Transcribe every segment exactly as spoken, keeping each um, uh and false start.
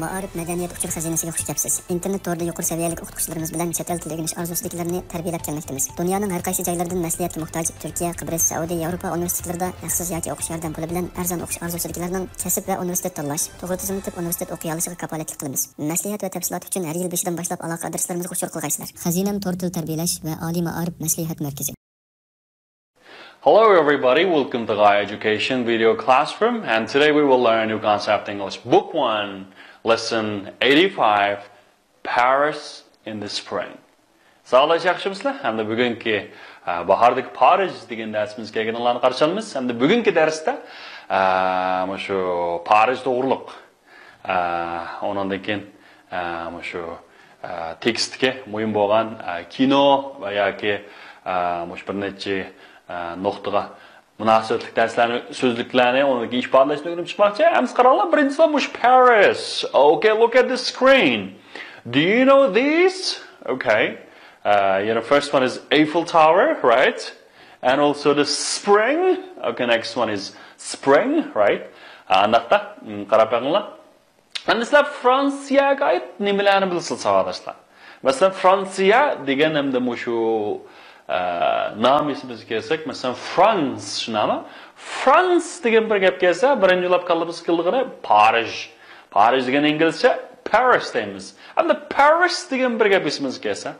مائارىپ مەدەنىيەت ئۇچۇر خەزىنىسىگە خۇش كەپسىز. ئىنتېرنېت تورىدا يۇقىرى سەۋىيەلىك ئوقۇتقۇچىلىرىمىز بىلەن چەت ئەل تىلى ئۆگىنىش ئارزۇسىدىكىلەرنى تەربىيەلەپ كەلمەكتىمىز. دۇنيانىڭ ھەر قايسى جايلىرىدىن مەسلىھەتكە موھتاج تۈركىيە، قىبرىس، سەئۇدى، ياۋروپا ئۇنىۋېرسىتېتلىرىدا ھەقسىز ياكى ئوقۇش ياردەم پۇلى بىلەن ئەرزان ئوقۇش ئارزۇسىدىكىلەرنىڭ كەسىپ ۋە ئۇنىۋېرسىتېت تاللاش، توغرا تىزىملىتىپ ئۇنىۋېرسىتېت ئوقۇيالىشىغا كاپالەتلىك قىلىمىز. مەسلىھەت ۋە تەپسىلات ئۈچۈن ھەر يىل بېشىدىن باشلاپ ئالاقە ئادرېسلىرىمىزغا ئۇچۇر قىلغايسىلەر. خەزىنەم تور تىل تەربىيەلەش ۋە ئالىي مائارىپ مەسلىھەت مەركىزى. Hello everybody, welcome to Gai Education Video Classroom, and today we will learn new concept English Book one, Lesson eighty-five, Paris in the Spring. ساغلىشىڭلار ياخشىمۇسىلەر؟ ھەمدە بۈگۈنكى ئە، باھاردىكى پارىژ دېگەن دەرسىمىزگە كەلگىنىڭلارنى قارشى ئالىمىز. ھەمدە بۈگۈنكى دەرستە ئە، مۇشۇ پارىژ توغرۇلۇق ئە، ئۇنىڭدىن كېيىن ئە، مۇشۇ ئە، تېكىستتىكى مۇھىم بولغان ئە، كىنو ۋە ياكى ئە، مۇشۇ بىر نەچچە ئە، نۇقتىغا مۇناسىۋەتلىك دەرسلەرنى، سۆزلۈكلەرنى، ئۇنىڭدىن كېيىن ئىپادىلەشنى ئۆگىنىپ چىقماقچى. ئەمسە قاراڭلار، بىرىنچىسى مۇشۇ پارىس. Okay, look at the screen. Do you know this? Okay. Uh, you know, first one is Eiffel Tower, right? And also the spring. Okay, next one is spring, right? ئانداقتا، م، قاراپ بېقىڭلار. ئەمدى سىلەر فرانسىيەگە ئائىت نېمىلەرنى بىلىسىلەر، ساۋاقداشلار؟ مەسىلەن، فرانسىيە دېگەن ھەمدە مۇشۇ ئە، نام ئېسىمىزگە كەلسەك، مەسىلەن، فرانس، شۇنداقمۇ؟ فرانس دېگەن بىر گەپ كەلسە، بىرىنچى بولۇپ كاللىمىزغا كېلىدىغىنى پارىژ. پارىژ دېگەن ئىنگلىزچە پارىس دەيمىز. ئەمدى پارىژ دېگەن بىر گەپ ئېسىمىزگە كەلسە،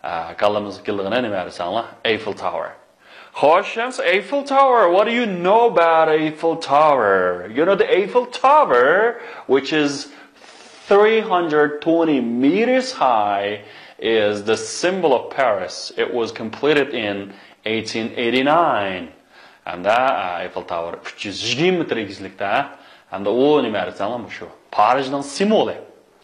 ئە، كاللىمىزغا كېلىدىغىنى نېمە دېسەڭلار؟ ئەيفېل تاۋېر. خوش، ئەمسە ئەيفېل تاۋېر، what do you know about Eiffel Tower? You know the Eiffel Tower, which is three hundred twenty meters high, is the symbol of Paris. It was completed in eighteen eighty-nine. ھەمدە ئەيفېل تاۋېر ئۈچ يۈز يىگىرمە مېتىر ئېگىزلىكتە. ھەمدە ئۇ نېمە دېسەڭلار، مۇشۇ پارىژنىڭ سىمۋولى.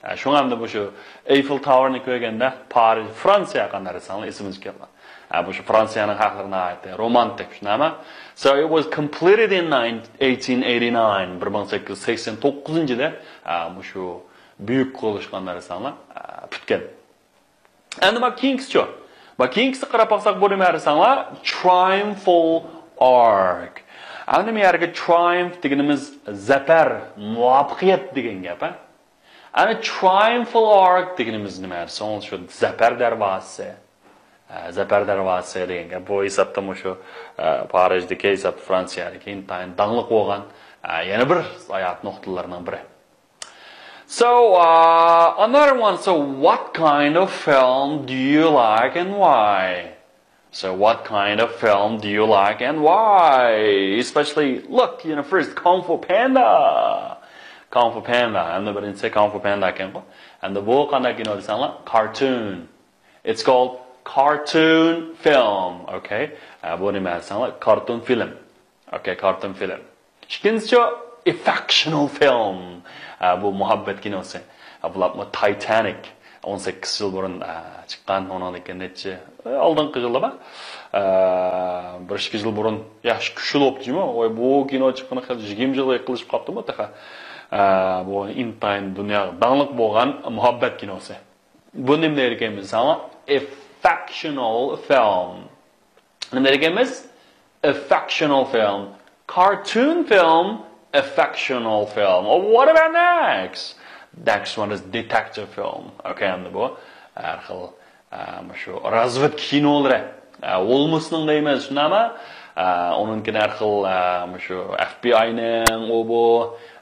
شۇڭا ھەمدە مۇشۇ ئەيفېل تاۋېرنى كۆرگەندە پارىژ، فرانسىيە قانداق دېسەڭلار ئېسىمىزگە كېلىدۇ. ھە، بۇ شۇ فرانسىيەنىڭ خەقلىرى ناھايىتى رومانتىك، شۇنداقمۇ؟ So it was completed in nine- eighteen eighty-nine، بىر مىڭ سەككىز يۈز سەكسەن توققۇزىنچى يىلى، ھە، مۇشۇ بۈيۈك قۇرۇلۇشقا نەرسەڭلار، ھە، پۈتكەن. ئەمدى ما كېيىنكىسىچۇ؟ ما كېيىنكىسىگە قاراپ باقساق، بۇ نېمە دېسەڭلار؟ Triumphal Arch. ئەمدى ما يەرگە triumph دېگىنىمىز زەپەر، مۇۋەپپەقىيەت دېگەن گەپ، ھە؟ ئەنە Triumphal Arch دېگىنىمىز نېمە؟ سوڭ شۇ زەپەر دەرۋازىسى. ئە، زەپەر دەرۋازىسى دېگەن گەپ. بۇ ھېسابتا مۇشۇ، ئە، پارىژدىكى ھېساب، فرانسىيەدىكى ئىنتايىن داڭلىق بولغان، ئە، يەنە بىر ساياھەت نۇقتىلىرىنىڭ بىرى. So, uh, another one. So, what kind of film do you like and why? So what kind of film do you like and why? Especially, look, you know, first, Kung Fu Panda. Kung Fu Panda. ئەمدى بىرىنچىسى Kung Fu Panda ئىكەنغۇ. ئەمدى بۇ قانداق كىنو دېسەڭلار؟ Cartoon. It's called cartoon film. Okay. ئە، بۇ نېمە دېسەڭلار؟ كارتون فىلىم. Okay, كارتون فىلىم. ئىككىنچىسى affectional film. ئە، بۇ مۇھەببەت كىنوسى. ئە، بۇلارمۇ Titanic. ئون سەككىز يىل بۇرۇن، ئە، چىققان، ئۇنىڭدىن كېيىن نەچچە، ئە، ئالدىنقى يىللار بار. ئە، بىر ئىككى يىل بۇرۇن، يا، ئىككى يىل بوپتۇ جۇمۇ. ۋاي، بۇ كىنو چىققىنى خېلى يىگىرمە يىلغا يېقىنلىشىپ قاپتىمۇ تېخى. ئە، بۇ ئىنتايىن دۇنياغا داڭلىق بولغان مۇھەببەت كىنوسى. بۇ نېمە دەيدىكەنمىز دېسەڭلار؟ Affectional film. نېمە دېگەنمىز؟ Affectional film. Cartoon film, affectional film. Oh, what about next? Next one is detective film. Okay, ئەمدى بۇ ھەر خىل، ئە، مۇشۇ رازۋېدكا كىنولىرى. ئە، ھولمسنىڭ دەيمىز، شۇنداقمۇ؟ ئە، ئۇنىڭكىنى ھەر خىل، ئە، مۇشۇ ئەف بى ئاينىڭ، ئۇ بۇ،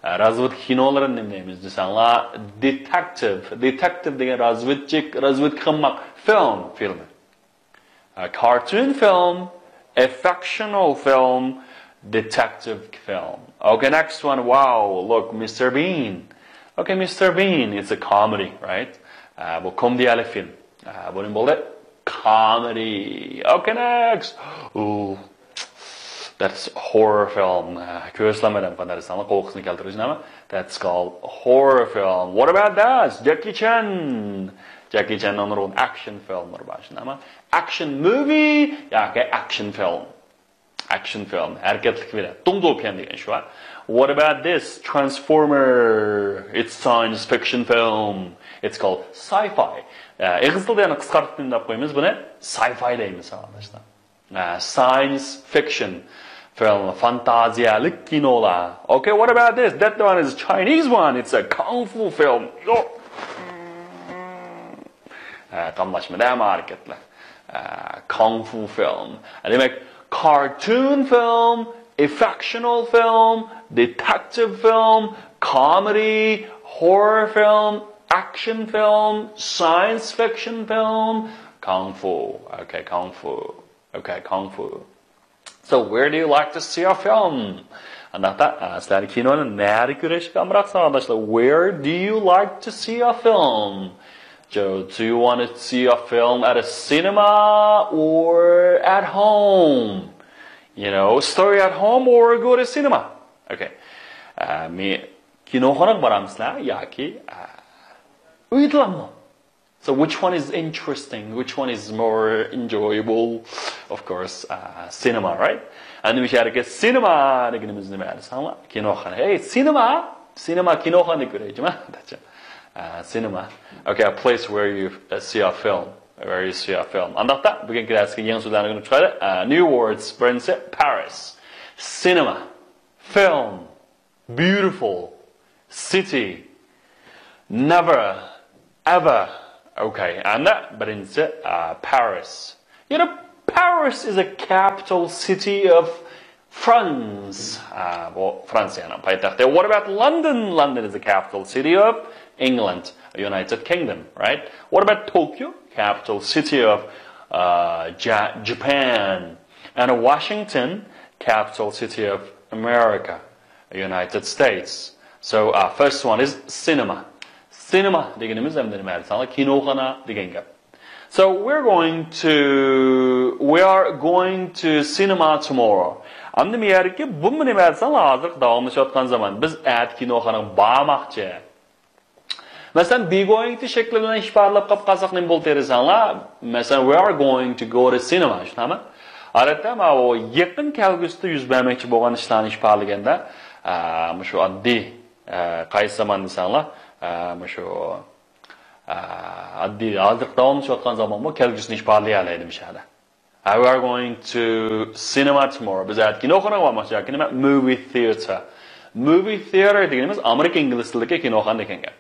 ئە، رازۋېدكا كىنولىرىنى نېمە دەيمىز دېسەڭلار؟ Detective. Detective دېگەن رازۋېدچىك، رازۋېدكا قىلماق. فىلىم، فىلىم. A cartoon film, a fictional film, detective film. Okay, next one. Wow, look, Mister Bean. Okay, Mister Bean, it's a comedy, right? ئە، بۇ كومېدىيەلىك فىلىم. ئە، بۇ نېمە بولدى؟ Comedy. Okay, next. Ooh, that's horror film. ئە، كۆرسىلەم ئادەم قانداق دېسەڭلار، قورقۇسىنى كەلتۈرۈش نېمە؟ That's called horror film. What about that? Jackie Chan. جاكى چاننىڭ نۇرغۇن ئەكشن فىلىملىرى بار، شۇنداقمۇ؟ Action movie ياكى ئەكشن فىلىم. ئەكشن فىلىم، ھەرىكەتلىك فىلىم، دۇڭدۇپيەن دېگەن شۇ. What about this Transformer? It's science fiction film. It's called sci-fi. ئە، ئېغىز تىلدا يەنە قىسقارتىپ نېمە دەپ قويىمىز بۇنى؟ Sci-fi دەيمىز، ساۋاقداشلار. ئە، science fiction. فىلىم، فانتازىيەلىك كىنولار. Okay, what about this? That one is a Chinese one. It's a kung fu film. Yo. ھە، قاملاشمىدى ھەممە ھەرىكەتلەر. ھە، kung fu film. دېمەك، cartoon film, fictional film, detective film, comedy, horror film, action film, science fiction film, kung fu. Okay, kung fu. Okay, kung fu. So where do you like to see a film? ئانداقتا، ئە، سىلەر كىنونى نەدە كۆرۈشكە ئامراقسىڭ، قارداشلار؟ Where do you like to see a film? Do, do you want to see a film at a cinema or at home? You know, story at home or go to cinema? Okay. ئە، مې-، كىنوخانىغا بارامسىلەر ياكى، ئە، ئۆيدىلامۇ؟ So which one is interesting? Which one is more enjoyable? Of course, uh, cinema, right? ئەمدى مۇشۇ يەردىكى سىنېما دېگىنىمىز نېمە دېسەڭلار؟ كىنوخانا. Hey, سىنېما! سىنېما، كىنوخانا كۆرەيچىما. Uh, cinema. Okay, a place where you, uh, see a film, where you see a film. ئانداقتا بۈگۈنكى دەرسكە يېڭى سۆزلەرنى ئۆگىنىپ چىقايلى. Uh, new words. بىرىنچىسى Paris. سىنېما. Film. Beautiful. City. Never. Ever. Okay. And بىرىنچىسى, uh, Paris. You know, Paris is a capital city of France. Uh, بۇ فرانسىيەنىڭ پايتەختى. What about London? London is the capital city of England, United Kingdom, right? What about Tokyo? Capital city of, uh, Ja-, Japan. And Washington, capital city of America, United States. So, uh, first one is cinema. سىنېما دېگىنىمىز ئەمدى نېمە دېسەڭلار؟ كىنوخانا دېگەن گەپ. So we're going to, we are going to cinema tomorrow. ئەمدى مۇ يەردىكى بۇمۇ نېمە دېسەڭلار، ھازىرقى داۋاملىشىۋاتقان زامان. بىز ئەتە كىنوخانىغا بارماقچى. مەسىلەن، be going to شەكلى بىلەن ئىپادىلەپ قاپ قالساق نېمە بولدى دېسەڭلار؟ مەسىلەن، we are going to go to cinema، شۇنداقمۇ؟ ئادەتتە ماۋۇ يېقىن كەلگۈسىدە يۈز بەرمەكچى بولغان ئىشلارنى ئىپادىلىگەندە، ئە، مۇشۇ ئاددىي، ئە، قايسى زامان دېسەڭلار، ئە، مۇشۇ، ئە، ئاددىي، ھازىر داۋاملىشىۋاتقان زامانمۇ كەلگۈسىنى ئىپادىلىيەلەيدۇ مۇشۇ يەردە. We are going to cinema tomorrow. بىز ئەتە كىنوخانىغا بارماقچى ياكى نېمە؟ Movie theater. Movie theater دېگىنىمىز ئامېرىكا ئىنگلىز تىلىدىكى كىنوخانا دېگەن گەپ.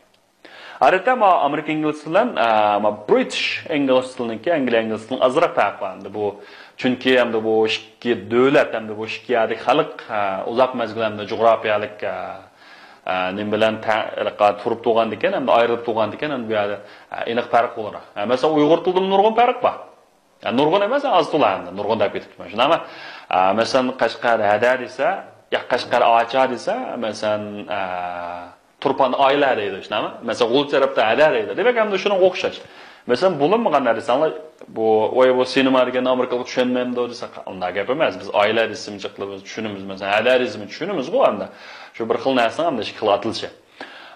ئادەتتە ما ئامېرىكا ئىنگلىز تىلى بىلەن، ئە، ما British ئىنگلىز تىلىنىڭكى، ئەنگلىيە ئىنگلىز تىلىنىڭ ئازراق پەرقى بار. ئەمدى بۇ، چۈنكى ئەمدى بۇ ئىككى دۆلەت، ئەمدى بۇ ئىككى يەردىكى خەلق، ئە، ئۇزاق مەزگىل ئەمدى جۇغراپىيەلىك، ئە، ئە، نېمە بىلەن تە-، تۇرۇپ تۇرغاندىكىن، ئەمدى ئايرىلىپ تۇرغاندىكىن، ئەمدى بۇ يەردە، ئە، ئېنىق پەرق بولىدۇ. ئە، مەسىلەن، ئۇيغۇر تىلىدا نۇرغۇن پەرق بار. يا، نۇرغۇن ئەمەس، ئاز تولا ئەمدى، نۇرغۇن دەپ كېتىپتىمەن، شۇنداقمۇ؟ ئا، مەسىلەن، قەشقەر ھەدە دېسە، يا قەشقەر ئاچا دېسە، مەسىلەن، ئا، تۇرپان ئايلە دەيدۇ، شۇنداقمۇ؟ مەسىلەن، غۇلجا تەرەپتە ھەدە دەيدۇ. دېمەك، ئەمدى شۇنىڭغا ئوخشاش. مەسىلەن، بولۇنمىغان دېسەڭلار، بۇ، ۋاي، بۇ سىنېما دېگەن ئامېرىكىلىق چۈشەنمەمدۇ دېسە، ئۇنداق گەپ ئەمەس. بىز ئايلە دېسىمۇ جىقلىرىمىز چۈشىنىمىز، مەسىلەن، ھەدە دېسىمۇ چۈشىنىمىزغۇ ئەمدى. شۇ بىر خىل نەرسىنىڭ ئەمدى ئىككى خىل ئاتىلىشى.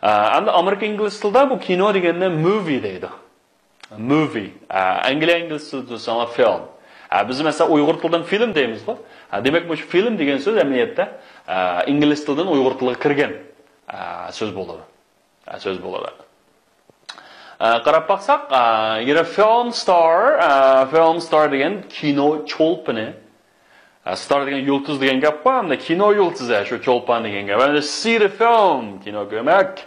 ئا، ئەمدى ئامېرىكا ئىنگلىز تىلىدا بۇ كىنو دېگەننى موۋى دەيدۇ. موۋى. ئە، ئەنگلىيە ئىنگلىز تىلىدا دېسەڭلار فىلىم. ئە، بىز مەسىلەن ئۇيغۇر تىلىدىن فىلىم دەيمىزغۇ. ئە، دېمەك، مۇشۇ فىلىم دېگەن سۆز ئەمەلىيەتتە، ئە، ئىنگلىز تىلىدىن ئۇيغۇر تىلىغا كىرگەن، ئە، سۆز بولىدۇ. ئە، سۆز بولىدۇ. ئە، قاراپ باقساق، ئە، يەنە فىلىم ستار، ئە، فىلىم ستار دېگەن كىنو چولپىنى. ئە، ستار دېگەن يۇلتۇز دېگەن گەپ بار، ئەمدى كىنو يۇلتۇزى، شۇ چولپان دېگەن گەپ. ئەمدى سى دە فىلىم، كىنو كۆرمەك.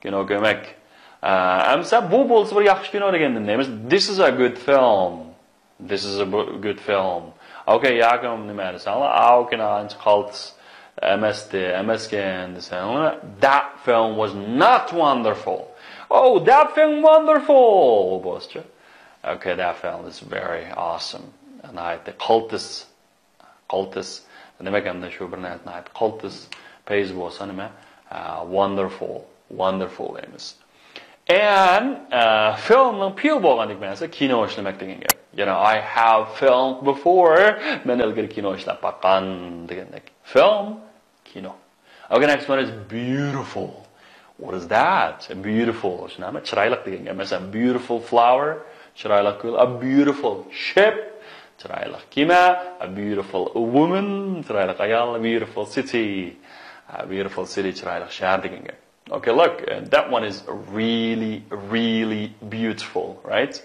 كىنو كۆرمەك. ئە، ئەمسە بۇ بولسا بىر ياخشى كىنو دېگەندىن دەيمىز. This is a good film. This is a bu-، good film. Okay, ياكى نېمە دېسەڭلار، ئاۋۇ كىنو ئانچە قالتىس ئەمەستى، ئەمەسكەن دېسەڭلار، that film was not wonderful. Oh, that film wonderful! بولسىچۇ. Okay, that film is very awesome. ناھايىتى قالتىس. قالتىس. دېمەك، ئەمدى شۇ بىر نەرسە ناھايىتى قالتىس، پەيز بولسا نېمە؟ ئە، wonderful، wonderful دەيمىز. And، ئە، فىلىمنىڭ پېئىل بولغاندىكى مەنىسى كىنو ئىشلىمەك دېگەن گەپ. يەنى، I have filmed before، مەن ئىلگىرى كىنو ئىشلەپ باققان دېگەندەك. فىلىم، كىنو. Okay, next one is beautiful. What is that? Beautiful. شۇنداقمۇ؟ چىرايلىق دېگەن گەپ. مەسىلەن، beautiful flower، چىرايلىق گۈل. A beautiful ship، چىرايلىق كېمە. A beautiful woman، چىرايلىق ئايال. A beautiful city، a beautiful city، چىرايلىق شەھەر دېگەن گەپ. Okay, look, uh, that one is really, really beautiful, right?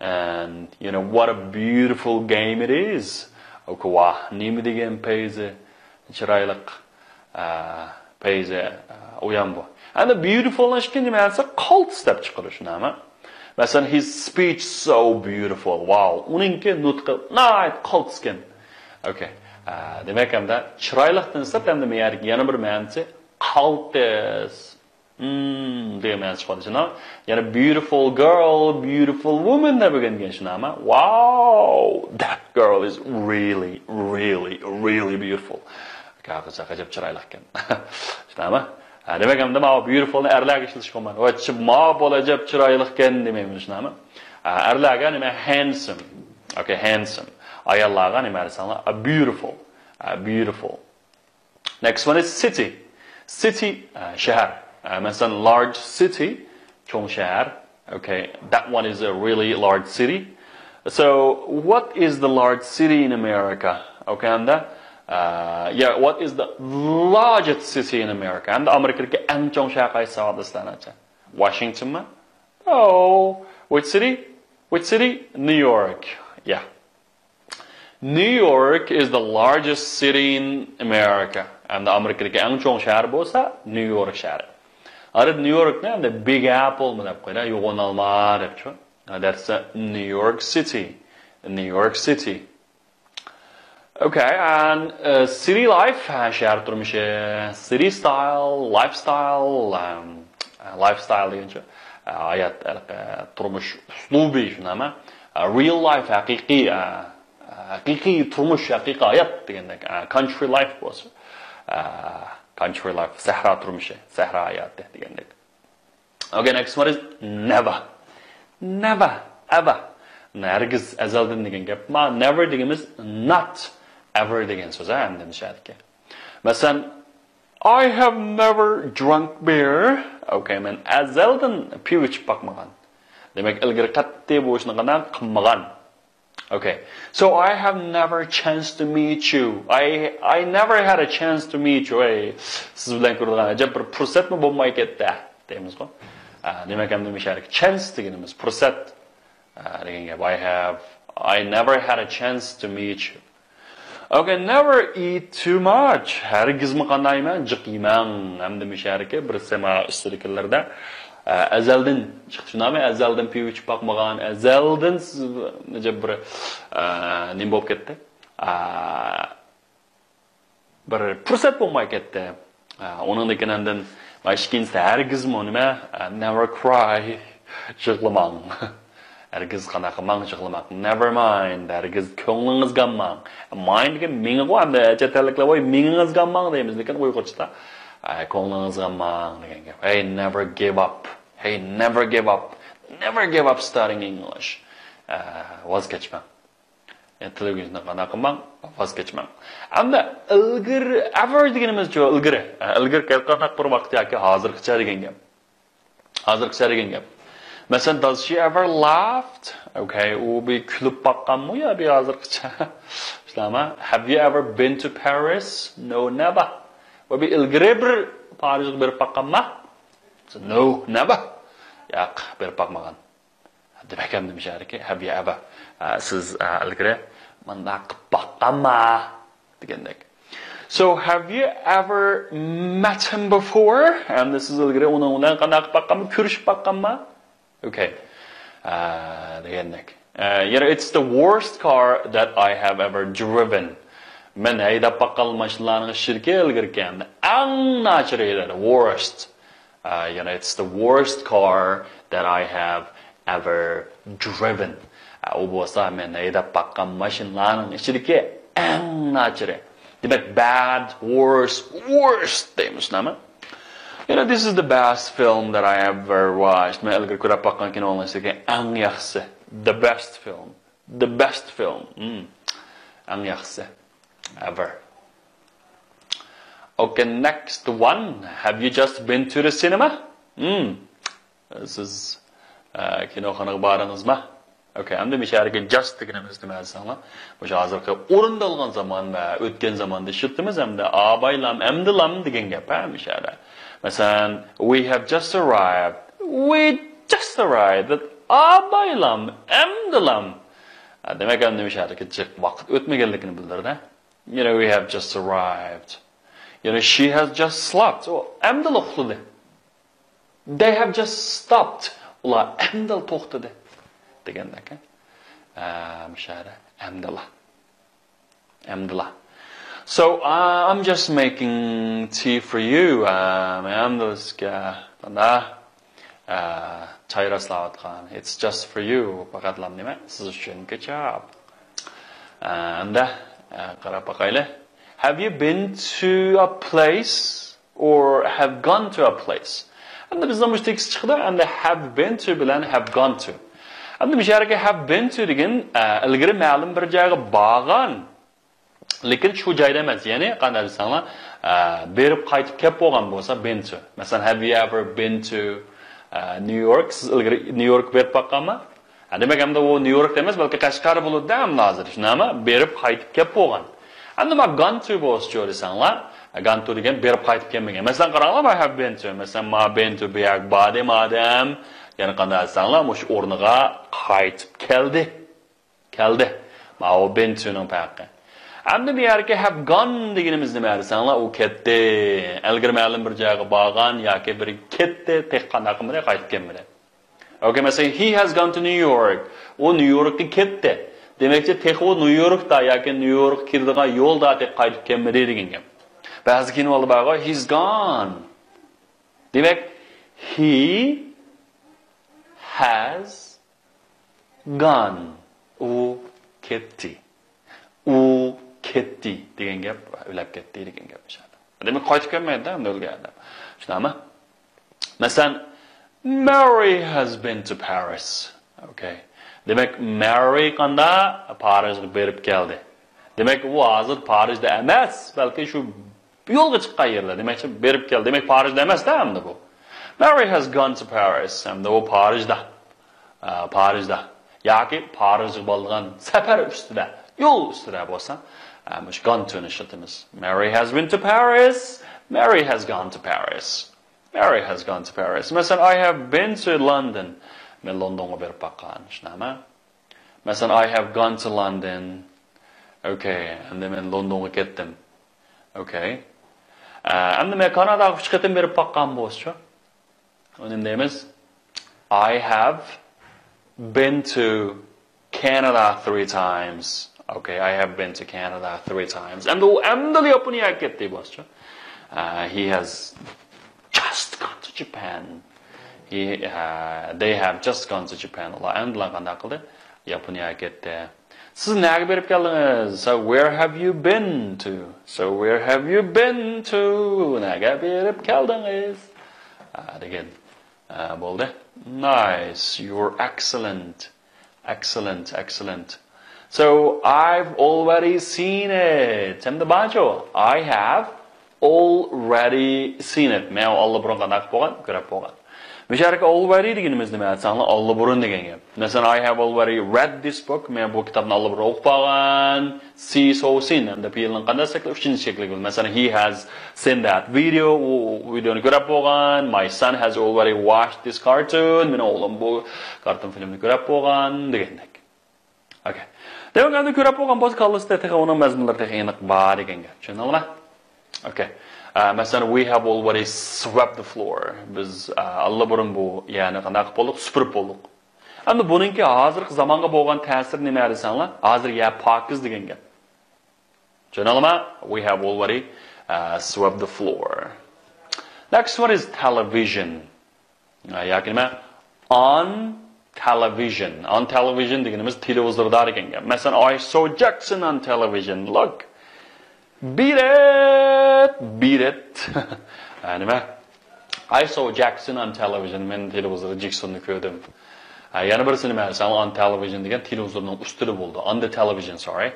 And, you know, what a beautiful game it is. ئوكۇۋا، نېمە دېگەن پەيزى، چىرايلىق، ئە، پەيزى، ئە، ئۇيان بۇ. ئەمدى beautiful نىڭ ئىككىنچى مەنىسى cult دەپ چىقىدۇ، شۇنداقمۇ؟ مەسىلەن، his speech so beautiful. Wow، ئۇنىڭكى نۇتقى ناھايىتى cult ئىكەن. ئوكەي. ئە، دېمەك، ئەمدى چىرايلىقتىن سىرت ئەمدى مەيەردىكى يەنە بىر مەنىسى cultist. Hmm، دېگەن مەنىسى چىقىدۇ، شۇنداق. يەنە beautiful girl، beautiful woman دەپ ئۆگەنگەن، شۇنداقمۇ؟ Wow, that girl is really, really, really beautiful. قىز ئەجەب چىرايلىق ئىكەن. شۇنداقمۇ؟ ھە، دېمەك، ئەمدى ماۋۇ beautiful نى ئەرلەرگە ئىشلىتىشكە بولمايدۇ. ۋاي، چى-، ما بول ئەجەب چىرايلىق ئىكەن دېمەيمىز، شۇنداقمۇ؟ ھە، ئەرلەرگە نېمە؟ Handsome. ئوكەي، handsome. ئاياللارغا نېمە دېسەڭلار؟ A beautiful. A beautiful. Next one is city. City، ئە، شەھەر. ئە، مەسىلەن، large city، چوڭ شەھەر. Okay, that one is a really large city. So, what is the large city in America? Okay, and the, uh, yeah, what is the largest city in America? And ئامېرىكىدىكى ئەڭ چوڭ شەھەر قايسى ساۋاتلىسىلەرنىڭچە؟ Washingtonمۇ? No. Which city? Which city? New York. Yeah. New York is the largest city in America. ئەمدى ئامېرىكىدىكى ئەڭ چوڭ شەھەر بولسا نيۇ يورك شەھىرى. ئارىدا نيۇ يوركنى ئەمدى Big Appleمۇ دەپ قويىدۇ، يوغان ئالما دەپچۇ. That's a New York City. New York City. Okay, and, uh, city life، ھە، شەھەر تۇرمۇشى، city style، lifestyle، um, lifestyle دېگەنچە، ھايات، ھە، تۇرمۇش ئۇسلۇبى، شۇنداقمۇ؟ Real life، ھەقىقىي، ھە، ھەقىقىي تۇرمۇش، ھەقىقىي ھايات دېگەندەك. Country life بولسا، country life، سەھرا تۇرمۇشى، سەھرا ھاياتى دېگەندەك. Okay, next one is never. Never, ever. ھەرگىز، ئەزەلدىن دېگەن گەپ. ما never دېگىنىمىز not ever دېگەن سۆز، ھە، ئەمدى مۇشۇ يەردىكى. مەسىلەن، I have never drunk beer. Okay, مەن ئەزەلدىن پىۋا ئىچىپ باقمىغان. دېمەك، ئىلگىرى قەتئىي بۇ ئىشنى قانداق قىلمىغان. Okay. So I have never chance to meet you. I, I never had a chance to meet you. ئەي، سىز بىلەن كۆرىدىغان ئەجەب بىر پۇرسەتمۇ بولماي كەتتى، دەيمىزغۇ. ئە، دېمەك، ئەمدى مۇشۇ يەردىكى chance دېگىنىمىز پۇرسەت، ئە، دېگەن گەپ. I have, I never had a chance to meet you. Okay, never eat too much. ھەرگىزمۇ قانداق يېمەڭ، جىق يېمەڭ. ئەمدى مۇشۇ يەردىكى بىرسى ما ئۈستىدىكىلەردە، ئە، ئەزەلدىن، شۇنداقمۇ؟ ئەزەلدىن پىۋا ئىچىپ باقمىغان، ئەزەلدىن سىز ئەجەب بىر، ئە، نېمە بولۇپ كەتتى؟ ئە، بىر پۇرسەت بولماي كەتتى. ئە، ئۇنىڭدىن كېيىن ئاندىن، ما ئىككىنچىسى ھەرگىزمۇ نېمە؟ ئە، never cry. يىغلىماڭ. ھەرگىز قانداق قىلماڭ، يىغلىماڭ. Never mind، ھەرگىز كۆڭلىڭىزگە ئالماڭ. Mind دېگەن مېڭىغۇ، ئەمدى چەت ئەللىكلەر ۋاي مېڭىڭىزگە ئالماڭ دەيمىز، لېكىن ئۇيغۇرچىدا، ئە، كۆڭلىڭىزگە ئالماڭ دېگەن گەپ. Hey, never give up. Hey, never give up. Never give up studying English. ئە، ۋاز كەچمەڭ. يەنى تىل ئۆگىنىشنى قانداق قىلماڭ، ۋاز كەچمەڭ. ئەمدى ئىلگىرى، ever دېگىنىمىزچۇ، ئىلگىرى. ئە، ئىلگىرى قانداق بىر ۋاقىت ياكى ھازىرغىچە دېگەن گەپ. ھازىرغىچە دېگەن گەپ. مەسىلەن، does she ever laughed? Okay، ئۇ بىر كۈلۈپ باققانمۇ يا بىر ھازىرغىچە؟ شۇنداقمۇ؟ Have you ever been to Paris? No, never. ۋە بىر ئىلگىرى بىر پارىژغا بېرىپ باققانما؟ No, never. ياق، بېرىپ باقمىغان. دېمەك، ئەمدى مۇشۇ يەردىكى، have you ever؟ ئە، سىز، ئە، ئىلگىرى مۇنداق قىلىپ باققانما؟ دېگەندەك. So, have you ever met him before? ئەمدى سىز ئىلگىرى ئۇنىڭ بىلەن قانداق قىلىپ باققانما؟ كۆرۈشۈپ باققانما؟ Okay. ئە، دېگەندەك. ئە، يەنە، it's the worst car that I have ever driven. مەن ھەيدەپ باققان ماشىنىلارنىڭ ئىچىدىكى ئىلگىرىكى ئەڭ ناچىرى، worst. ئە، يەنە، it's the worst car that I have ever driven. ئە، ئۇ بولسا مەن ھەيدەپ باققان ماشىنىلارنىڭ ئىچىدىكى ئەڭ ناچىرى. دېمەك، bad، worse، worst دەيمىز، نېمە؟ يەنە، this is the best film that I ever watched. مەن ئىلگىرى كۆرۈپ باققان كىنولارنىڭ ئىچىدىكى ئەڭ ياخشىسى. The best film. The best film. Hmm. ئەڭ ياخشىسى. Ever. Okay, next one. Have you just been to the cinema? Hmm. سىز، ئە، كىنوخانىغا باردىڭىزما؟ Okay، ئەمدى مۇشۇ يەردىكى just دېگىنىمىز نېمە دېسەڭلار؟ مۇشۇ ھازىرقى ئورۇندالغان زامان ۋە ئۆتكەن زاماندا ئىشلىتىمىز، ئەمدى ئابايلام، ئەمدىلام دېگەن گەپ، ھە، مۇشۇ يەردە. مەسىلەن، we have just arrived. We just arrived. ئابايلام، ئەمدىلام. دېمەك، ئەمدى مۇشۇ يەردىكى جىق ۋاقىت ئۆتمىگەنلىكىنى بىلدۈردى. You know, we have just arrived. You know, she has just slept. ئۇ ئەمدىلا ئۇخلىدى. They have just stopped. ئۇلار ئەمدىلا توختىدى. دېگەندەك. ئە، مۇشۇ يەردە ئەمدىلا. ئەمدىلا. So, uh, I'm just making tea for you. ئە، مەن ئەمدىلا سىزگە، قانداق، ئە، چاي راسلاۋاتقان. It's just for you. پەقەتلا نېمە؟ سىز ئۈچۈن كېچە. ئە، ئەمدى، ئە، قاراپ باقايلى. Have you been to a place or have gone to a place? ئەمدى بىزنىڭ مۇشۇ تېكىست چىقىدۇ. ئەمدى have been to بىلەن have gone to. ئەمدى مۇشۇ يەرگە have been to دېگەن، ئە، ئىلگىرى مەلۇم بىر جايغا بارغان، لېكىن شۇ جايدا ئەمەس. يەنى قانداق دېسەڭلار، ئە، بېرىپ قايتىپ كەپ بولغان بولسا been to. مەسىلەن، have you ever been to, ئە، New York? سىز ئىلگىرى نيۇ يورك بېرىپ باققانمۇ؟ ھە، دېمەك، ئەمدى ئۇ نيۇ يورك ئەمەس، بەلكى قەشقەر بولىدۇ ئەمدى ھازىر. شۇنداقمۇ؟ بېرىپ قايتىپ كەپ بولغان. ئەمدى ما gone to بولسىچۇ دېسەڭلار، gone to دېگەن بېرىپ قايتىپ كەلمىگەن. مەسىلەن، قاراڭلار، ما have been to. مەسىلەن، ما been to بۇ يەرگە باردىم ئادەم. يەنى قانداق دېسەڭلار، مۇشۇ ئورنىغا قايتىپ كەلدى. كەلدى. ماۋۇ been to نىڭ پەرقى. ئەمدى بۇ يەردىكى have gone دېگىنىمىز نېمە دېسەڭلار، ئۇ كەتتى. ئىلگىرى مەلۇم بىر جايغا بارغان ياكى بىرى كەتتى، تېخى قانداق قىلمىدى، قايتىپ كەلمىدى. Okay, مەسىلەن، he has gone to New York. ئۇ نيۇ يوركقا كەتتى. دېمەكچى، تېخى ئۇ نيۇ يوركتا ياكى نيۇ يوركقا كېتىدىغان يولدا، تېخى قايتىپ كەلمىدى دېگەن گەپ. بەزى كېيىن ئالدى بارغۇ، he's gone. دېمەك، he has gone. ئۇ كەتتى. ئۇ كەتتى دېگەن گەپ، ئۆلەپ كەتتى دېگەن گەپ. دېمەك، قايتىپ كەلمەيدۇ ئەمدى ئۆلگەن ئادەم. شۇنداقمۇ؟ مەسىلەن، Mary has been to Paris. Okay. دېمەك، مارى قانداق؟ پارىژغا بېرىپ كەلدى. دېمەك، ئۇ ھازىر پارىژدا ئەمەس، بەلكى شۇ يولغا چىققان يەرلەر. دېمەكچى، بېرىپ كەلدى. دېمەك، پارىژدا ئەمەس-دە ئەمدى بۇ. Mary has gone to Paris. ئەمدى ئۇ پارىژدا. ئە، پارىژدا. ياكى پارىژغا بولىدىغان سەپەر ئۈستىدە، يول ئۈستىدە بولسا، ئە، مۇشۇ gone to نى ئىشلىتىمىز. Mary has been to Paris. Mary has gone to Paris. Mary has gone to Paris. مەسىلەن، I have been to London. مەن لوندونغا بېرىپ باققان. شۇنداقمۇ؟ مەسىلەن، I have gone to London. Okay. ئەمدى مەن لوندونغا كەتتىم. Okay. ئە، ئەمدى مەن كاناداغا ئۈچ قېتىم بېرىپ باققان بولسىچۇ؟ ئۇنى نېمە دەيمىز؟ I have been to Canada three times. Okay, I have been to Canada three times. ئەمدى ئۇ ئەمدىلا ياپونىيەگە كەتتى بولسىچۇ؟ ئە، he has just gone to Japan. He, ئە، they have just gone to Japan. ئۇلار ئەمدىلا قانداق قىلدى؟ ياپونىيەگە كەتتى. سىز نەگە بېرىپ كەلدىڭىز؟ So where have you been to? So where have you been to? نەگە بېرىپ كەلدىڭىز؟ ئە، دېگەن، ئە، بولدى. Nice, you're excellent. Excellent, excellent. So, I've already seen it. ئەمدى بارچۇ؟ I have already seen it. مەن ئاللىبۇرۇن قانداق قىلىپ بولغان؟ كۆرۈپ بولغان. مۇشۇ يەردىكى already دېگىنىمىز نېمە دېسەڭلار، ئاللىبۇرۇن دېگەن گەپ. مەسىلەن، I have already read this book. مەن بۇ كىتابنى ئاللىبۇرۇن ئوقۇپ بولغان. See, saw, seen. ئەمدى پېئىلنىڭ قانداق شەكلى؟ ئۈچىنچى شەكلى. مەسىلەن، he has seen that video. ئۇ ۋىدېونى كۆرۈپ بولغان. My son has already watched this cartoon. مېنىڭ ئوغلۇم بۇ كارتون فىلىمنى كۆرۈپ بولغان دېگەندەك. Okay. دېمەك، ئەمدى كۆرۈپ بولغان بولسا، كاللىسىدا تېخى ئۇنىڭ مەزمۇنلىرى تېخى ئېنىق بار دېگەن گەپ. چۈشەندىڭلارمۇ؟ Okay. ئە، مەسىلەن، we have already swept the floor. بىز، ئە، ئاللىبۇرۇن بۇ يەرنى قانداق قىلىپ بولدۇق؟ سۈپۈرۈپ بولدۇق. ئەمدى بۇنىڭكى ھازىرقى زامانغا بولغان تەسىرى نېمە دېسەڭلار؟ ھازىر يەر پاكىز دېگەن گەپ. چۈشەندىڭلارمۇ؟ We have already, uh, swept the floor. Next one is television. ئە، ياكى نېمە؟ On television. On television دېگىنىمىز تېلېۋىزوردا دېگەن گەپ. مەسىلەن، I saw Jackson on television. Look. Beat it! Beat it! ئە، نېمە؟ I saw Jackson on television. مەن تېلېۋىزوردا جېكسوننى كۆردۈم. ئە، يەنە بىرسى نېمە دېسەڭ، on television دېگەن تېلېۋىزورنىڭ ئۈستىدە بولىدۇ. On the television, sorry.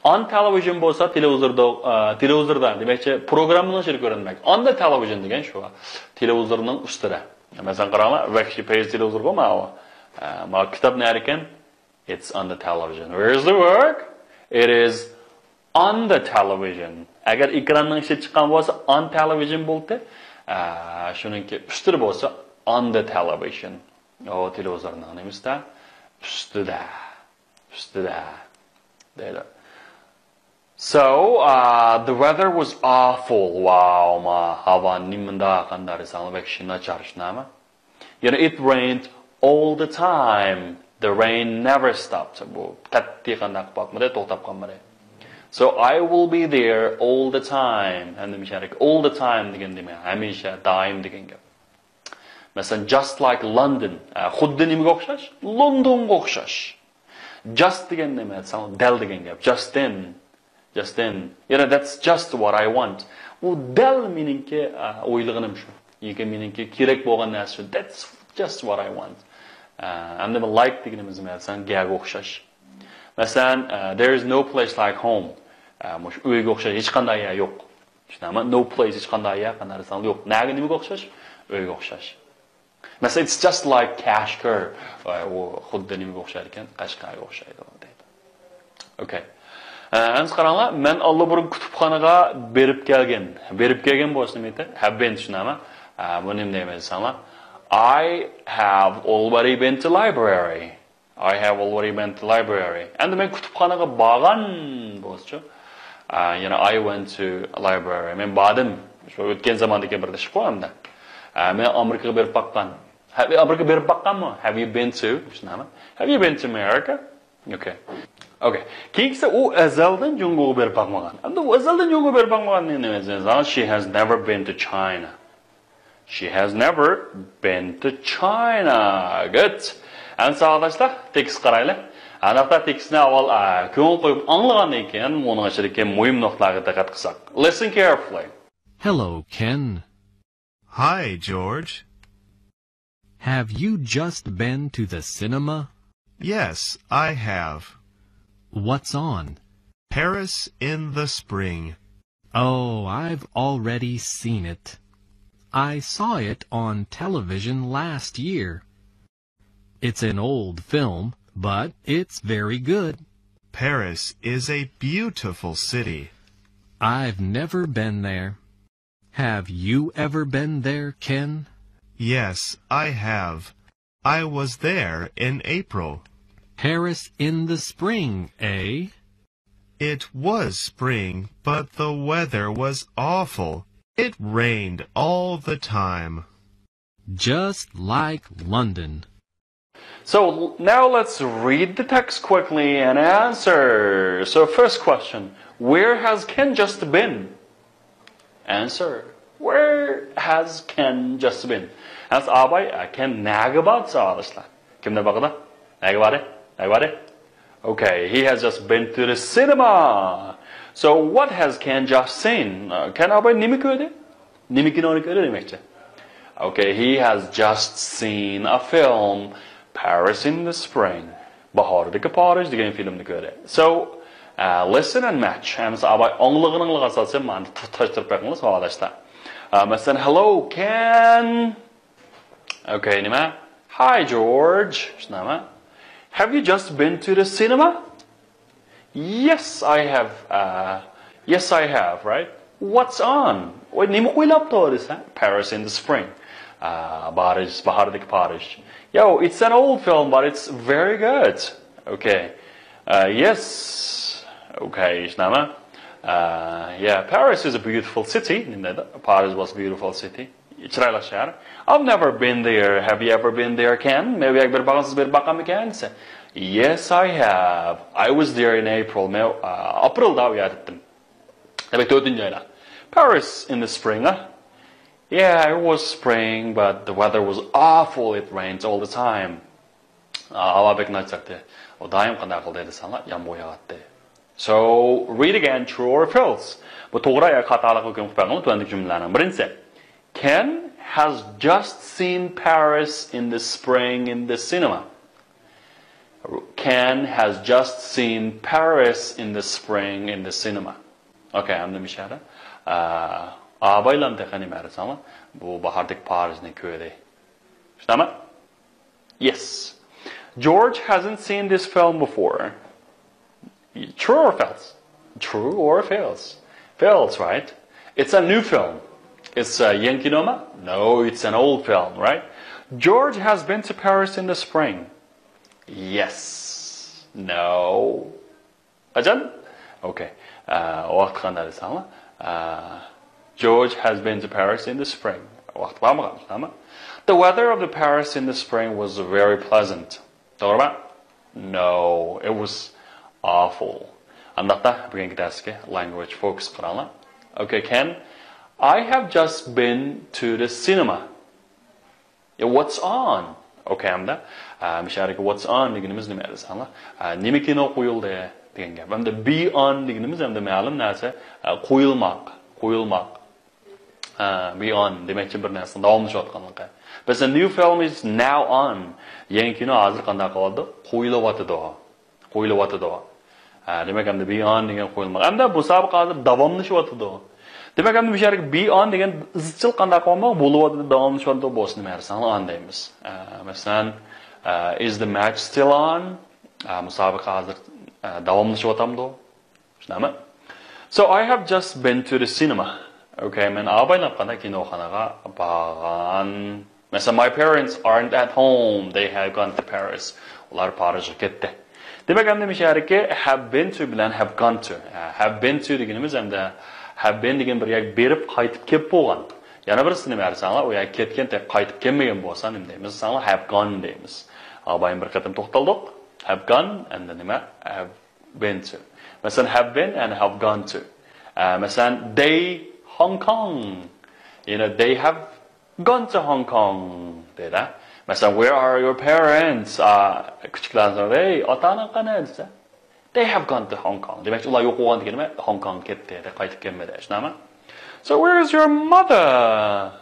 On television بولسا تېلېۋىزوردا، ئە، تېلېۋىزوردا، دېمەكچى، پروگراممىنىڭ ئىچىدە كۆرۈنمەك. On the television دېگەن شۇ. تېلېۋىزورنىڭ ئۈستىدە. مەسىلەن، قاراڭلار، ۋەھشىي پەيز تېلېۋىزورغۇ ماۋۇ. ئە، ماۋۇ كىتاب نەدىكەن؟ It's on the television. Where is the work? It is on the television. ئەگەر ئېكراننىڭ ئىچىدە چىققان بولسا، on television بولدى. ئە، شۇنىڭكى ئۈستىدە بولسا، on the television. ئۇ تېلېۋىزورنىڭ نېمىسىدە؟ ئۈستىدە. ئۈستىدە دەيدۇ. So, uh, the weather was awful. ۋاۋ، ما، ھاۋا نېمىنداق، قانداق دېسەڭلار، ۋەھشىي ناچار، شۇنداقمۇ؟ يەنە it rained all the time. The rain never stopped. بۇ قەتئىي قانداق قىلىپ باقمىدى، توختاپ قالمىدى. So I will be there all the time. ئەمدى مۇشۇ يەردىكى all the time دېگەن نېمە؟ ھەمىشە، دائىم دېگەن گەپ. مەسىلەن، just like London. ئە، خۇددى نېمىگە ئوخشاش؟ لوندونغا ئوخشاش. Just دېگەن نېمە دېسەڭ، دەل دېگەن گەپ. Just then. Just then. You know, that's just what I want. ئۇ دەل مېنىڭكى، ئە، ئويلىغىنىم شۇ. ياكى مېنىڭكى كېرەك بولغان نەرسە شۇ. That's just what I want. ئە، ئەمدى بۇ like دېگىنىمىز نېمە دېسەڭ، گەگە ئوخشاش. مەسىلەن، ئە، there is no place like home. ئە، مۇشۇ ئۆيگە ئوخشاش ھېچقانداق يەر يوق. شۇنداقمۇ؟ No place، ھېچقانداق يەر، قانداق دېسەڭ يوق. نەگە، نېمىگە ئوخشاش؟ ئۆيگە ئوخشاش. مەسىلەن، it's just like Kashgar. ئۇ خۇددى نېمىگە ئوخشايدىكەن؟ قەشقەرگە ئوخشايدۇ دەيدۇ. ئوكەي. ئە، ئەمسە قاراڭلار، مەن ئاللىبۇرۇن كۇتۇپخانىغا بېرىپ كەلگەن. بېرىپ كەلگەن بولسا نېمە دەيدۇ؟ Have been، شۇنداقمۇ؟ ئە، بۇ نېمە دەيمەن دېسەڭلار؟ I have already been to library. I have already been to library. ئەمدى مەن كۇتۇپخانىغا بارغان بولسىچۇ؟ ئە، يەنە I went to library. مەن باردىم. شۇ ئۆتكەن زاماندىكى بىر ئىشقۇ ئەمدى. ئە، مەن ئامېرىكىغا بېرىپ باققان. ھە، ئامېرىكىغا بېرىپ باققانمۇ؟ Have you been to؟ شۇنداقمۇ؟ Have you been to America? Okay. Okay. كېيىنكىسى، ئۇ ئەزەلدىن جۇڭگوغا بېرىپ باقمىغان. ئەمدى ئۇ ئەزەلدىن جۇڭگوغا بېرىپ باقمىغان نېمە دېسەڭ، she has never been to China. She has never been to China. Good. ئەمدى ساۋاقداشلار، تېكىست قارايلى. ئانداقتا تېكىستنى ئاۋۋال، ئا، كۆڭۈل قويۇپ ئاڭلىغاندىن كېيىن، ئۇنىڭ ئىچىدىكى مۇھىم نۇقتىلارغا دىققەت قىلساق. Listen carefully. Hello, Ken. Hi, George. Have you just been to the cinema? Yes, I have. What's on? Paris in the Spring. Oh, I've already seen it. I saw it on television last year. It's an old film, but it's very good. Paris is a beautiful city. I've never been there. Have you ever been there, Ken? Yes, I have. I was there in April. Paris in the spring, eh? It was spring, but the weather was awful. It rained all the time. Just like London. So now let's read the text quickly and answer. So first question, where has Ken just been? Answer, where has Ken just been? As ئاباي، ئە، كېن نەگە باردى ساۋاقداشلار؟ كىمنى باقىدۇ؟ نەگە باردى؟ نەگە باردى؟ Okay, he has just been to the cinema. So what has Ken just seen? ئە، كېن ئاباي نېمە كۆردى؟ نېمە كىنونى كۆردى دېمەكچى. Okay, he has just seen a film, Paris in the Spring. باھاردىكى پارىژ دېگەن فىلىمنى كۆردى. So, uh, listen and match. ئەمسە ئاباي ئاڭلىغىنىڭلارغا ئاساسەن مانا تۇتاشتۇرۇپ بېقىڭلار ساۋاقداشلار. ئە، مەسىلەن، Hello, Ken. Okay, نېمە؟ Hi, George. شۇنداقمۇ؟ Have you just been to the cinema? Yes, I have. Uh, yes, I have, right? What's on? ۋاي، نېمە قويۇلۇپتۇ دېسە، Paris in the Spring. Uh, پارىژ، باھاردىكى پارىژ. Yo, it's an old film, but it's very good. Okay. Uh, yes. Okay، شۇنداقمۇ؟ Uh, yeah, Paris is a beautiful city. نېمە دەيدۇ؟ Paris was a beautiful city. چىرايلىق شەھەر. I've never been there. Have you ever been there, Ken? مەن ئۇ يەرگە بېرىپ باققانسىز، بېرىپ باققانمىكەنسىز؟ Yes, I have. I was there in April. مەن، ئا، ئاپرېلدا ئۇ يەردە ئىدىم. دېمەك، تۆتىنچى ئايدا. Paris in the spring, huh? Yeah, it was spring, but the weather was awful. It rained all the time. ئا، ھاۋا بەك ناچارتى. ئۇ دائىم قانداق قىلدى دېسەڭلار، يامغۇر ياغاتتى. So, read again, true or false. بۇ توغرا ياكى خاتالىققا ھۆكۈم قىلىپ بەرگىن تۆۋەندىكى جۈملىلەرنىڭ بىرىنچىسى. Ken has just seen Paris in the spring in the cinema. Ken has just seen Paris in the spring in the cinema. Okay, ئەمدى مۇشۇ يەردە، ئا، ئابايلام تېخى نېمە دېسەڭلار، بۇ باھاردىكى پارىژنى كۆردى. شۇنداقمۇ؟ Yes. George hasn't seen this film before. True or false? True or false? False, right? It's a new film. It's a يېڭى كىنوما? No, it's an old film, right? George has been to Paris in the spring. Yes. No. قاچان؟ Okay. ئە، ۋاقتى قانداق دېسەڭلار. ئە، George has been to Paris in the spring. ۋاقتى بارمىغان، شۇنداقمۇ؟ The weather of the Paris in the spring was very pleasant. توغرىمۇ؟ No, it was awful. ئانداقتا بۈگۈنكى دەرسكە language focus قىلىڭلار. Okay, Ken, I have just been to the cinema. Yeah, what's on? Okay, ئەمدى، ئە، مۇشۇ يەردىكى what's on دېگىنىمىز نېمە دېسەڭلار؟ ئە، نېمە كىنو قويۇلدى دېگەن گەپ. ئەمدى be on دېگىنىمىز ئەمدى مەلۇم نەرسە، ئە، قويۇلماق، قويۇلماق. ئە، be on دېمەكچى بىر نەرسىنىڭ داۋاملىشىۋاتقانلىقى. مەسىلەن، new film is now on. يېڭى كىنو ھازىر قانداق قىلىۋاتىدۇ؟ قويۇلۇۋاتىدۇ. قويۇلۇۋاتىدۇ. ھە، دېمەك، ئەمدى be on دېگەن قويۇلمىغان. ئەمدى مۇسابىقە ھازىر داۋاملىشىۋاتىدۇ. دېمەك، ئەمدى مۇشۇ يەردىكى be on دېگەن ئىزچىل قانداق بولماق؟ بولۇۋاتىدۇ، داۋاملىشىۋاتىدۇ، بولسا نېمە دېسەڭلار on دەيمىز. ئە، مەسىلەن، ئە، is the match still on؟ ئە، مۇسابىقە ھازىر، ئە، داۋاملىشىۋاتامدۇ؟ شۇنداقمۇ؟ So I have just been to the cinema. Okay, مەن ئابايلار قانداق كىنوخانىغا بارغان. مەسىلەن، my parents aren't at home. They have gone to Paris. ئۇلار پارىژغا كەتتى. دېمەك، ئەمدى مۇشۇ يەردىكى have been to بىلەن have gone to. ئە، have been to دېگىنىمىز ئەمدى have been دېگەن بىر يەرگە بېرىپ قايتىپ كېلىپ بولغان. يەنە بىرسى نېمە دېسەڭلار، ئۇ يەرگە كەتكەن، تېخى قايتىپ كەلمىگەن بولسا نېمە دەيمىز دېسەڭلار، have gone دەيمىز. ئابايىم بىر قېتىم توختالدۇق. Have gone ئەمدى نېمە؟ Have been to. مەسىلەن، have been and have gone to. ئە، مەسىلەن، they Hong Kong. You know, they have gone to Hong Kong دەيدۇ. مەسىلەن، where are your parents؟ ئە، كىچىكلەرنى سورىسا، ھەي، ئاتا-ئاناڭ قانداق دېسە، they have gone to Hong Kong. دېمەكچى، ئۇلار يوق بولغان دېگىنى نېمە؟ Hong Kong كەتتى، قايتىپ كەلمىدى. شۇنداقمۇ؟ So where is your mother?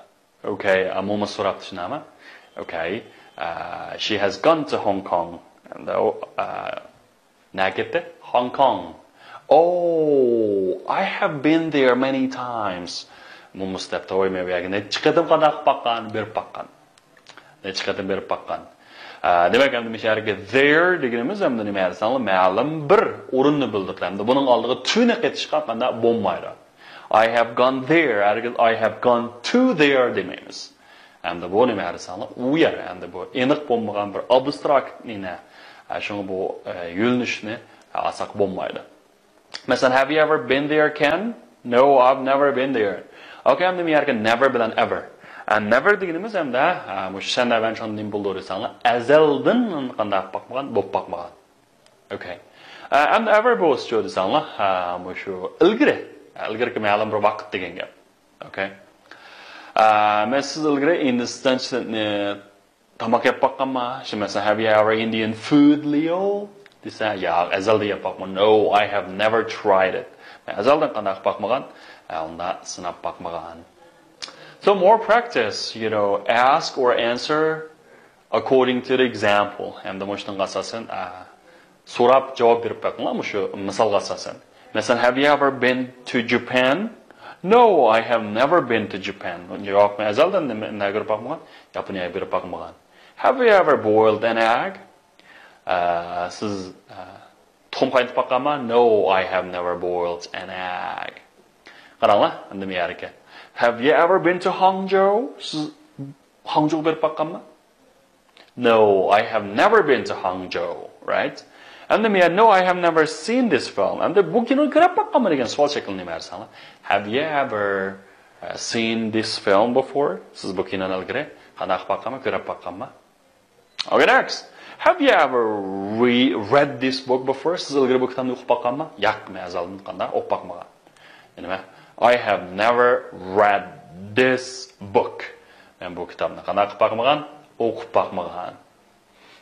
Okay, ئە، مومىسى سوراپتۇ، شۇنداقمۇ؟ Okay, ئە، she has gone to Hong Kong. ئەمدى ئۇ، ئە، نەگە كەتتى؟ Hong Kong. Oh, I have been there many times. مومىسى دەپتۇ، ۋاي، مەن بۇ يەرگە نەچچە قېتىم قانداق قىلىپ باققان، بېرىپ باققان. نەچچە قېتىم بېرىپ باققان. ئە، دېمەك، ئەمدى مۇشۇ يەردىكى there دېگىنىمىز ئەمدى نېمە دېسەڭلار، مەلۇم بىر ئورۇننى بىلدۈرىدۇ. ئەمدى بۇنىڭ ئالدىغا to نى قېتىشقا قانداق بولمايدۇ. I have gone there، ھەرگىز I have gone to there دېمەيمىز. ئەمدى بۇ نېمە دېسەڭلار، ئۇ يەر، ئەمدى بۇ ئېنىق بولمىغان بىر ئابستراكت نېمە. ئە، شۇڭا بۇ، ئە، يۆنىلىشنى، ئە، ئالساق بولمايدۇ. مەسىلەن، have you ever been there, Ken? No, I've never been there. Okay, ئەمدى بۇ يەرگە never بىلەن ever. ئە، never دېگىنىمىز ئەمدى، ئە، مۇشۇ سەندە مەن شۇنى نېمە بولدى دېسەڭلار، ئەزەلدىن قانداق باقمىغان، بولۇپ باقمىغان. Okay. ئە، ئەمدى ever بولسىچۇ دېسەڭلار، ھە، مۇشۇ ئىلگىرى. ئە، ئىلگىرىكى مەلۇم بىر ۋاقىت دېگەن گەپ. Okay. ئە، مەن سىز ئىلگىرى ئىندىستان نى تاماق يەپ باققانما؟ شۇ مەسىلەن، have you ever Indian food, Leo? دېسە، ياق، ئەزەلدە يەپ باقمىغان. No, I have never tried it. مەن ئەزەلدىن قانداق باقمىغان؟ ئە، ئۇندا سىناپ باقمىغان. So more practice, you know, ask or answer according to the example. ئەمدى مۇشۇنىڭغا ئاساسەن، ئە، سوراپ جاۋاب بېرىپ بېقىڭلار مۇشۇ مىسالغا ئاساسەن. مەسىلەن، have you ever been to Japan? No, I have never been to Japan. ياق، مەن ئەزەلدىن نېمە، نەگە بېرىپ باقمىغان؟ ياپونىيەگە بېرىپ باقمىغان. Have you ever boiled an egg? ئە، سىز، ئە، تۇخۇم قاينىتىپ باققانما؟ No, I have never boiled an egg. قاراڭلار، ئەمدى مۇ يەرگە. Have you ever been to Hangzhou? سىز خاڭجۇغا بېرىپ باققانما؟ No, I have never been to Hangzhou, right? ئەمدى مۇ يەر، no, I have never seen this film. ئەمدى بۇ كىنوغا كىرىپ باققانما دېگەن سوئال شەكلىنى بەرسەڭلار. Have you ever, uh, seen this film before? سىز بۇ كىنونى ئىلگىرى قانداق باققانما، كۆرۈپ باققانما؟ Okay, next. Have you ever re-, read this book before? سىز ئىلگىرى بۇ كىتابنى ئوقۇپ باققانما؟ ياق، مەن ئەزەلدىن قانداق ئوقۇپ باقمىغان. نېمە؟ I have never read this book. مەن بۇ كىتابنى قانداق قىلىپ باقمىغان؟ ئوقۇپ باقمىغان.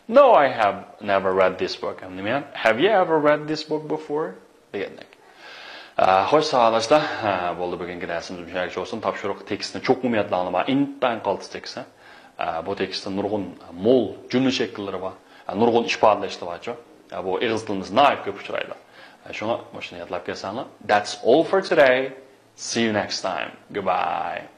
No, I have never read this book. نېمە؟ Have you ever read this book before? دېگەندەك. ئە، خوش، ساغلاشتا. ھە، بولدى، بۈگۈنكى دەرسىمىز مۇشۇ يەرگىچە بولسۇن. تاپشۇرۇق تېكىستنى چوقۇم يادلاڭلار. ئىنتايىن قالتىس تېكىست. ئە، بۇ تېكىستتا نۇرغۇن مول جۈملە شەكىللىرى بار. ئە، نۇرغۇن ئىپادىلەشلەر بارچۇ. ئە، بۇ ئېغىز تىلىمىزدا ناھايىتى كۆپ ئۇچرايدۇ. ئە، شۇڭا مۇشۇنى يادلاپ كەلسەڭلار. That's all for today. See you next time. Goodbye.